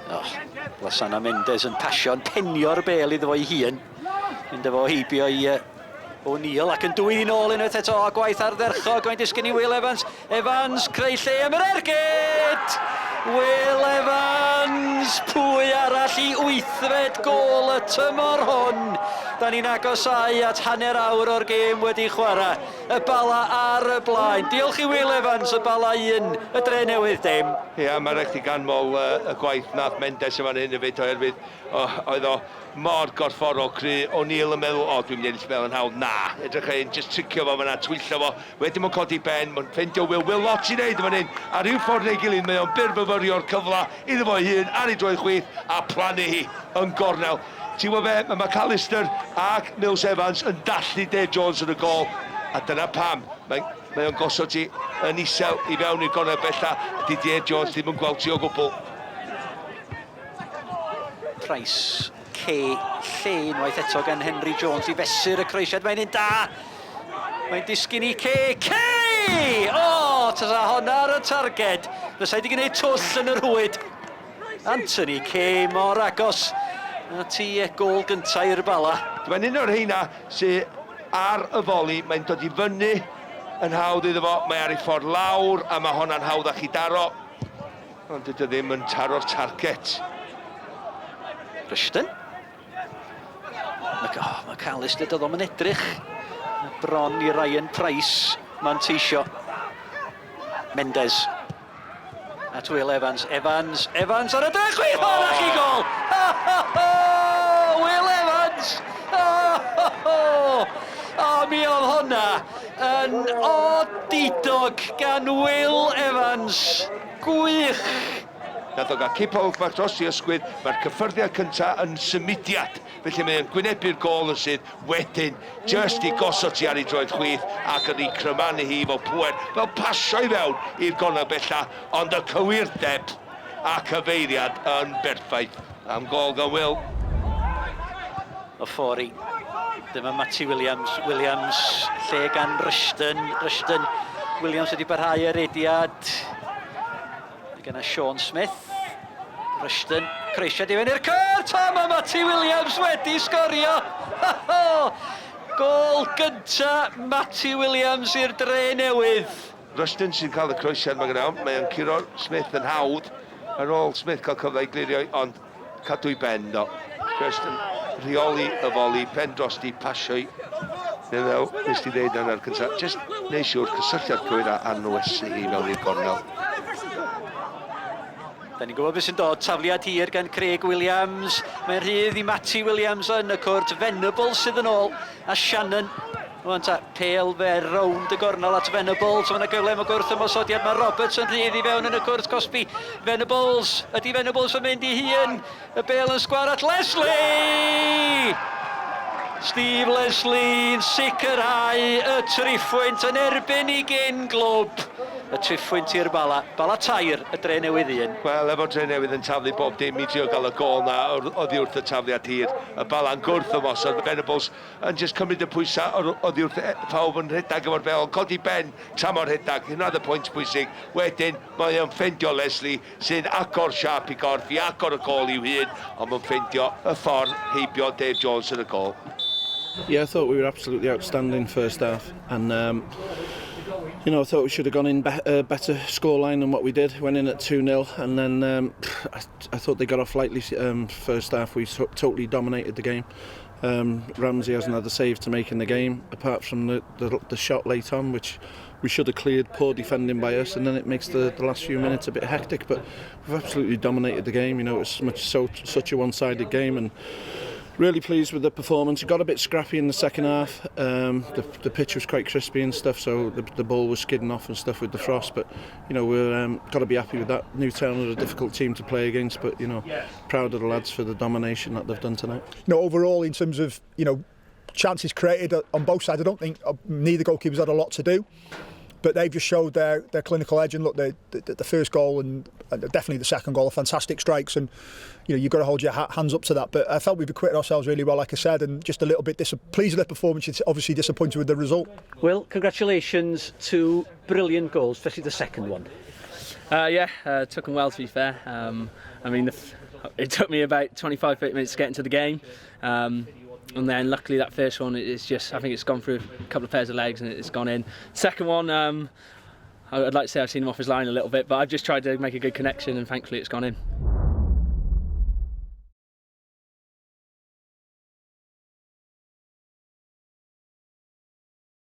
Oh, Lasana Mendes yn pasio'n penio'r bel iddo fo'i hun. Mynd efo heibio i O'Neill ac yn dwyn i'n ôl unwaith eto a gwaith ardderchog. Mae'n disgyn i Will Evans. Evans creu lle am yr ergyd! Will Evans! Pwy arall i wythfed gôl y tymor hwn? Da ni'n agosáu at hanner awr o'r gêm wedi chwarae. Y Bala ar y blaen. Diolch i Will Evans, y Bala 1, y Dre Newydd dim. Ia, mae rhaid chdi ganmol y gwaith nath Mendes yn fan hyn hefyd oherwydd oedd o mor gorfforol cry. O'Neill yn meddwl, o, dwi'n mynd i ennill bel yn hawdd. Na, edrych ar hyn, just tricio fo fyna, twyllo fo. Wedyn mae'n codi ben, mae'n ffeindio Will. Will lot i wneud yn fan hyn. A rhyw ffordd neu gilydd, mae o'n byrfyfyrio'r cyfle iddo fo'i hun ar ei droed chwith a plannu hi yn gornel. Ti'n gwybod be, mae McAllister ac Mills Evans yn dallu Dave Jones yn y gol, a dyna pam. Mae, mae o'n gosod ti yn isel i fewn i'r gornel bella, a di Dave Jones ddim yn gweld ti o gwbl. Price, K, lle unwaith eto gan Henry Jones i fesur y croesiad. Mae'n un da! Mae'n disgyn i K. K! O, oh, tasa honna ar y targed. Fysa wedi gwneud twll yn y rhwyd. Anthony Kay mor agos at i gôl gyntaf i'r Bala. Mae'n un o'r rheina sy ar y foli, mae'n dod i fyny yn hawdd iddo fo, mae ar ei ffordd lawr a mae honna'n hawddach i daro. Ond dydy o ddim yn taro'r target. Rushton. Mae oh, McAllister, doedd o'm yn edrych bron i Ryan Price manteisio. Mendes. At Will Evans, Evans, Evans ar y dre chwith oh. Arall i gol! Will Evans! Oh, oh, mi oedd hwnna yn odidog gan Will Evans. Gwych! Nath o gael cipolwg bach dros i ysgwydd, mae'r cyffyrddiad cyntaf yn symudiad, felly mae o'n gwynebu'r gôl yn syth, wedyn jyst i gosod ti ar ei droed chwith ac yn ei crymanu hi fel pŵer, fel pasio i fewn i'r gornel bella, ond y cywirdeb a cyfeiriad yn berffaith am gôl gan Will. Ofori. Dyma Matty Williams. Williams, lle gan Rushton. Rushton. Williams wedi barhau ar rediad. Mae gyda Sean Smith. Rushton, croesiad i fewn i'r cwrt, a mae Matty Williams wedi sgorio! Gôl gynta Matty Williams i'r Dre Newydd. Rushton sy'n cael y croesiad mae gyda mae o'n curo Smith yn hawdd ar ôl Smith cael cyfle i glirio, ond cadw i ben do. Just yn rheoli y foli, pen drosti, pasio i. Neu fel nes ti ddeud yn yr cyntaf, just neu siwr cysylltiad cywir a anwesu hi mewn i'r gornel. Da ni'n gwybod beth sy'n dod, tafliad hir gan Craig Williams. Mae'n rhydd i Matty Williams yn y cwrt. Venables sydd yn ôl, a Shannon. Rwan ta, pêl fer rownd y gornel at Venables. Mae yna gyfle am y gwrth ymosodiad. Mae Roberts yn rhydd i fewn yn y cwrt cosbi. Venables, ydy Venables yn mynd i hun? Y bêl yn sgwar at Leslie! Steve Leslie yn sicrhau y triphwynt yn erbyn i gyn glwb. Y triphwynt i'r Bala. Bala tair, y Dre Newydd un. Wel, efo'r Dre Newydd yn taflu bob dim i drio gael y gôl na oddi wrth y tafliad hir. Y Bala'n gwrth ymosod. Venables yn jyst cymryd y pwysau oddi wrth pawb yn rhedeg efo'r bêl, ond codi ben tra mor rhedeg, hynna oedd y pwynt pwysig. Wedyn, mae o'n ffeindio Leslie, sy'n agor siâp i gorff i agor y gôl i'w hun, ond mae'n ffeindio y ffordd heibio Dave Jones yn y gôl. Yeah, I thought we were absolutely outstanding first half, and I thought we should have gone in better scoreline than what we did. Went in at 2-0, and then I thought they got off lightly first half. We totally dominated the game. Ramsey hasn't had a save to make in the game, apart from the shot late on, which we should have cleared. Poor defending by us, and then it makes the last few minutes a bit hectic. But we've absolutely dominated the game. It's such a one-sided game, and really pleased with the performance. It got a bit scrappy in the second half. The pitch was quite crispy and stuff, so the ball was skidding off and stuff with the frost. But we're got to be happy with that. Newtown are a difficult team to play against, but proud of the lads for the domination that they've done tonight. Overall in terms of chances created on both sides, I don't think neither goalkeeper's had a lot to do. But they've just showed their clinical edge, and look, the first goal and definitely the second goal are fantastic strikes, and you've got to hold your hands up to that. But I felt we've acquitted ourselves really well, like I said, and just a little bit pleased with the performance. It's obviously disappointed with the result. Will, congratulations, two brilliant goals, especially the second one. Yeah, took them well, to be fair. I mean, it took me about 25, 30 minutes to get into the game. And then luckily that first one is just, I think it's gone through a couple of pairs of legs and it's gone in. Second one, I'd like to say I've seen him off his line a little bit, but I've just tried to make a good connection and thankfully it's gone in.